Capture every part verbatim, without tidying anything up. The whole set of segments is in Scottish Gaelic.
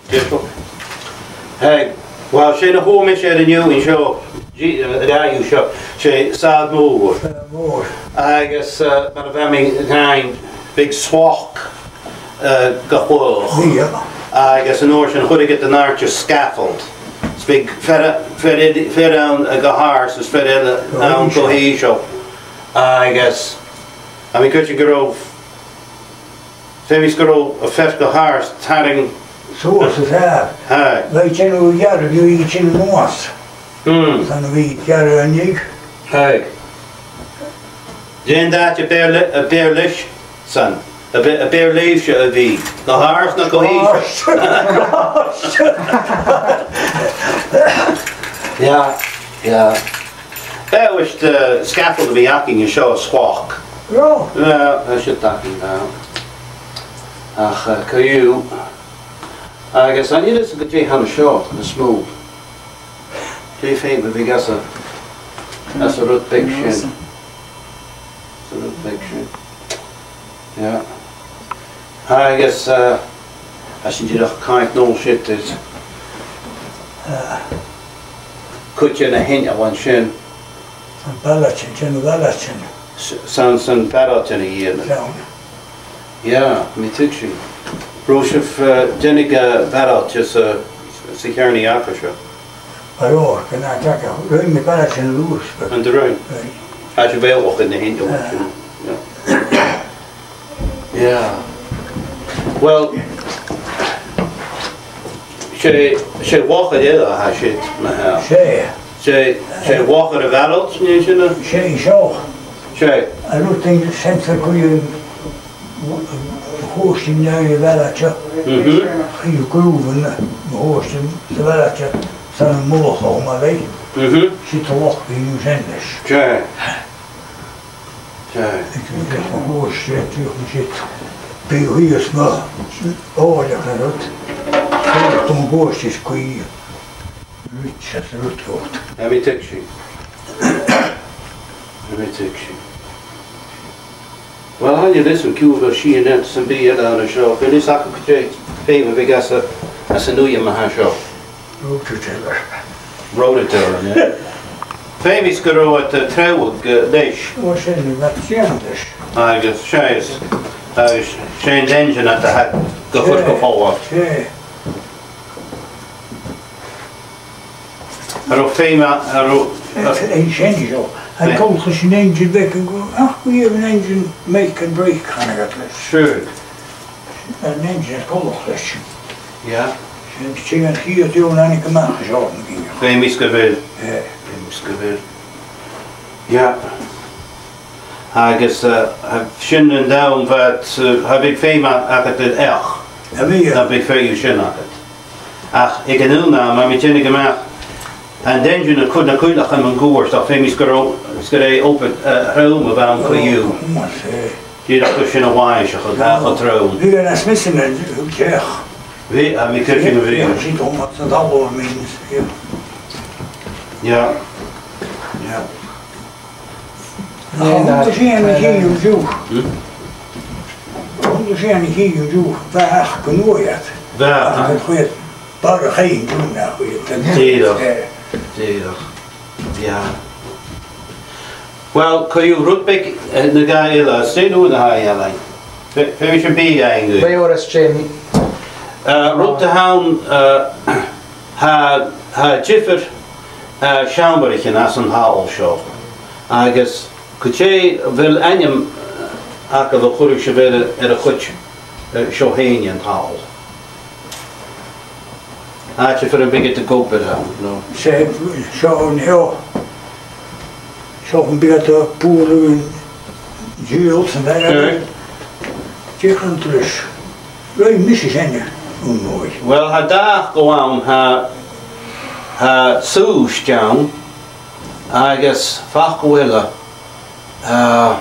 Hey, well, sin a chuala mise air an-diugh an seo, dì-, eh, an-diugh seo, 's e sàl mòr. Sàl mòr. Agus, eh, mar a bha mi ag ràdh, bhiodh swath, eh, ga chladhach. Bhiodh. Agus an uair sin chuireadh iad an àirde scaffold. 'S bhiodh fear, fear, fear ann, eh, gu h-àrd, is fear eile ann gu h-ìosal. Agus, tha mi a' creidsinn gun robh Feumaidh gun robh am fear gu h-àrd a' tarraing suas is às. Aye. Bha iad a' dèanamh a' ghearradh, bha iad a' dèanamh a-nuas. Mm. 'S ann a bha iad a' gearradh an-diugh. Aye. Dè an t-àite a b' fheàrr le-, a b' fheàrr leis-san? A b', a b' fheàrr leibhse a bhith? Gu h-àrd no gu h-ìosal? Gu h-àrd. Yeah, yeah. B' e, eh, scaffold a bh' againn an seo, swath. Robh? Yeah, tha sin againn, yeah. Ach, eh, co-dhiù. Agus an uair sin gu dè tha an seo, na smùid. Dè am feum a bhiodh às a, às an rud beag sin. Às an rud beag sin. Yeah. Agus, eh, tha sinn dìreach a' coimhead an seo, is, eh, cuid de na h-innealan sin. San bhaile sin, sin a' bhaile sin. S-, san, san bhaile sin a dhèanamh. San. Yeah, tha mi a' tuigsinn. An robh sibh, eh, a' dèanamh, eh, bhaile sa, sa cheàrnaidh aca seo? Bha, gun a' teagamh, rinn mi bhaile sin a-nuas. An do rinn? Rinn. Tha sibh eòlach air na h-innealan sin. Yeah. Yeah. Well, 's e, 's e Loch Eile a tha siud, ma-thà. 'S e. 'S e, 's e Loch a' Bhaile, nì sin e? 'S e, seo. 'S e. An rud a tha sinn a' cur, a' chùis an-diugh a' bhaile seo. Mhm. Chì thu grùbhan a' chùis sa bhaile seo, 's ann am mullach a bha mi. Mhm. Siud an loch a bha an sin leis. 'S e. 'S e. Agus bha an cùis, eh, tuigidh sibh, bha e shìos na, òileach an rud. Seo an cùis is cuir rud às an rud ud. Tha mi a' tuigsinn. Tha mi a' tuigsinn. Well, chan eil fhios agam ciamar a bhiodh sìon ann sam bith eile an seo. Bheil fhios agaibh gu dè am feum a bhiodh às a, às an uigheam a tha seo? Rototiller. Rototiller, yeah. Feumaidh gun robh iad a' treabhadh, eh, leis. Ò, sin, bha iad a' dèanamh leis. Agus 's e, agus 's e an t-engine a tha ga chur gu falbh. 'S e. An robh feum a, an robh, eh, an sin seo. An coltach leis an engine bheag, ach, bha an engine make and break, chanadh iad leis. Sure. An engine coltach leis. Yeah. Sin, sin an t-aon rud a thàinig a-mach an seo, na gin. Feumaidh gu bheil. Yeah. Feumaidh gu bheil. Yeah. Agus, eh, sin an t-àm a bha, eh, cha bhiodh feum a-, agad air each. Cha bhiodh. Cha bhiodh feum sin agad. Ach aig an aon àm, tha mi a' dèanamh a-mach, an t-engine a' cur na cuileachan mun cuairt, ach feumaidh gu robh, 's gur e obair, eh, throm a bh' ann co-dhiù. Ò, ò, 's e. Dìreach gu sin a bha e, 's e, a bha e cho trom. Bha e nas miosa na, na deich. Bha, tha mi a' creidsinn gu bheil. Bha e sin, Thomas, an dà uair mìos, yeah. Yeah. Yeah. Ach an do sìon a chì thu an-diugh. Hmm? An do sìon a chì thu an-diugh, bha e ach gun uair. Bha. Ach an cuid, barrachd an-diugh na chuid. Dìreach. Eh. Dìreach. Yeah. Well, co-dhiù, rud beag, eh, no dhà eile, 's e nuair a tha e a' leantainn. Fe-, feumaidh sinn bìdh fhaighinn. Bha oras, Jamie. Eh, rud a th' ann, eh, tha, tha diofar, eh, seòmraichean anns an t-saoghal seo. Agus gu dè, a bheil ainm, eh, agaibh a chuireadh sibh air, air a' chuid, eh, seo fhèin den t-saoghal? Àite far am biodh iad ag obair ann, no? 'S e, seo an seo. Seo am biodh iad a' bùrn an dìol san aer. Eh. Dìreach an treas. Rinn mise sin, ùn mòi. Well, tha dà fhacal ann, tha, tha sùist ann, agus facal eile, eh,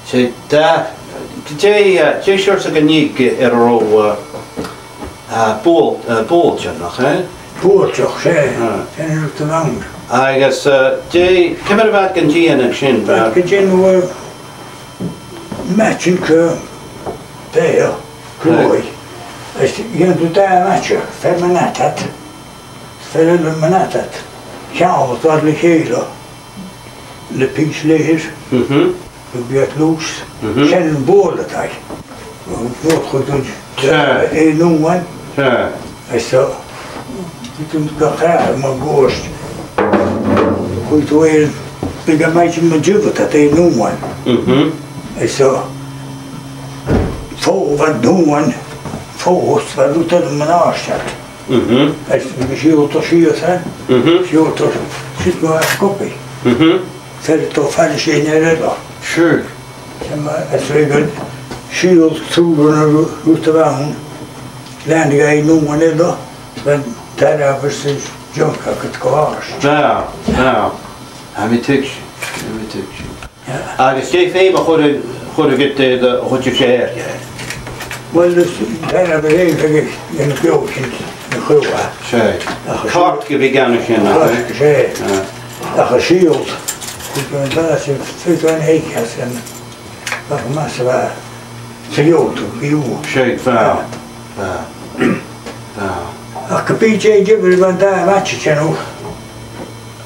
'S e dà, dè, eh, dè seòrsa de ghnìomh air an robh, eh, eh, buail-, eh, buailteach, nach e? Buailteach, 's e. Ah. Sin an rud a bh' ann. Agus, eh, dè, ciamar a bha iad gan dèanamh sin? Bha iad gan dèanamh, eh, matching, eh, bèil, cruaidh. Is dhèanadh tu dà mhaise, fear mun fhad, fear eile mun fhad. Cheangal iad le chèile le pìos leathair, Mhm. gu bheil iad lùths. Mhm. Sin am bualadh iad. Am bualadh, chuireadh tu Seadh. aon uan. Seadh. Is so, chuireadh tu ga chàradh mun cuairt. Chuireadh tu air, bhiodh e math mun diubhad, aon uan. Mhm. Is so, fo bha an t-uan, fo, bha rud eile mun àirde. Mhm. Is bhiodh tu a' siubhal sìos ann. Mhm. Siubhal tu, siud mu na cupaidhean. Mhm. Fear a' dol far a sin air eile. Sure. Sin mar, is bhiodh tu a' siubhal through na ru-, rud a bh' ann. Leanadh e aon uan eile, bhiodh an tarbh is an junk agad gu h-àrd. Bha, bha. Tha mi a' tuigsinn, tha mi a' tuigsinn. Agus dè feum a chuir, chuir agad air a chuid as fheàrr dheth? Well, is tarbh a bh' ann, bhiodh e na beothaichean na chruaidh. 'S e. Ach a Corc a bhiodh ann an sin, nach e? 'S e. Ah. Ach a' siubhal, chuireadh tu an dà sin, chuireadh tu an eagal sin, ach mas e a bha, siubhal tu, bhiodh. 'S e, bha, bha, bha. Ach ge bith dè an diofar a bh' ann, dà mhaise, dèanadh,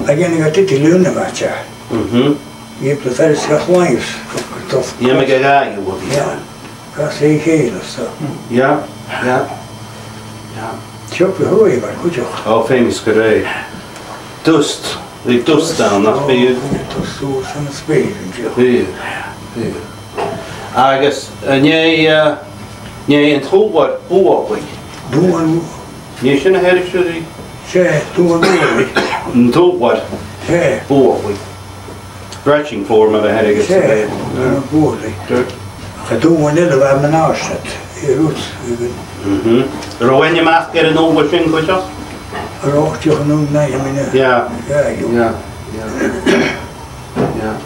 a dhèanadh iad idir le aon mhaise. Mhm. Dh'fheumadh tu fear is gach line is gu, gu tough. Dh'fheumadh e gach uair. Yeah. Gus a chèile, so. Yeah, yeah, yeah. Seo gu h-uair mar cuideachd. Ò, feumaidh gur e. Dust, bhiodh dust ann, nach biodh? Dust suas an spéir, an diofar. Bhiodh, bhiodh. Agus, eh, an e, eh, an e an t-uan bualadh? Duan. An e sin a theireadh sibh ri? 'S e, duan bualadh. An t-uan. 'S e. Bualadh. Threshing floor mar a theireadh iad sa Bheurla. 'S e, duan bualadh. Good. Ach an duan eile a bha mun àirde, i rud, i rud. Mhm. An robh ainm aca air an uan sin cuideachd? An robh, dìreach an uan, I mean, uh, Yeah. Yeah, you. Yeah, yeah. Yeah.